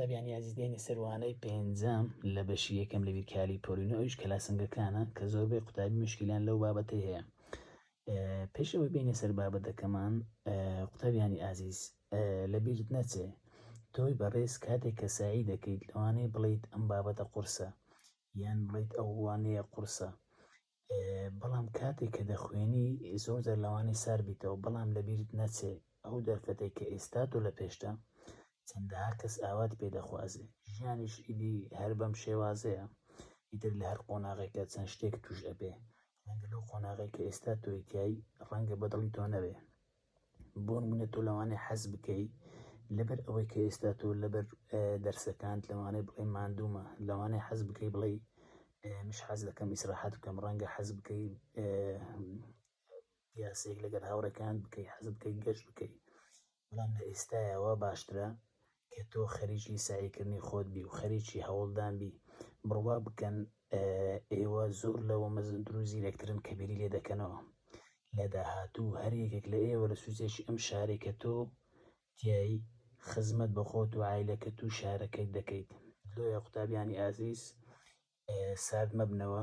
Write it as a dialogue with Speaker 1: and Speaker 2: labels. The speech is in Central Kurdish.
Speaker 1: قوتابیانی ئازیز دێینە سەر وانەی پێنجەم لە بەشی یەکەم لە بیرکاری پۆلین و ئەویش کەلاسنگەکانە کە زۆربەی قوتابی مشکیلیان لەو بابەتەی هەیە. پێش ئەوەی بێینە سەر بابەتەکەمان قوتابیانی ئازیز لە بیرت نەچێ تۆی بەڕێز کاتێک کە سەعی دەکەیت لەوانەیە بڵێیت ئەم بابەتە قورسە یان بڵێیت ئەو وانەیە قورسە بەڵام کاتێک کە دەخوێنی زۆر جار لەوانەیە سار بیتەوە بەڵام لە بیرت نەچێ ئەو دەرفەتەی کە ئێستا تۆ لە پێشتە چەندەها کەس ئاواتی پێ دەخوازێ ژیانیش ئیدی هەر بەم شێوازەیە ئیتر لە هەر قۆناغێکە چەند شتێک توش ئەبێ ڕەنگە لەو قۆناغەی کە ئێستا تۆی تیای ڕەنگە بە دڵی تۆ نەبێ بۆ نمونە تۆ لەوانەیە حەز بکەی لەبەر ئەوەی کە ئێستا تۆ لەبەر دەرسەکانت لەوانەیە بڵێ ماندوومە لەوانەیە حەز بکەی بڵێ مش حەز دەکەم ئیسراحەت بکەم ڕەنگە حەز بکەی پیاسەیەک لەگەر هاوڕێکانت بکەی حەز بکەی گەشت بکەی بەڵام لە ئێستایا وا باشترە کە تۆ خەریکی سەعیکردنی خۆت بی و خەریکی هەوڵدان بی بڕوا بکەن ئێوە زۆر لەوە مەزنتر و زیرەکترن کە بیری لێ دەکەنەوە لە داهاتوو هەر یەکێک لە ئێوە لە سوچێکی ئەم شارەی کە تۆ تیای خزمەت بە خۆت و عایلەکەت و شارەکەت دەکەیت لۆیە قوتابیانی ئازیز سارد مەبنەوە.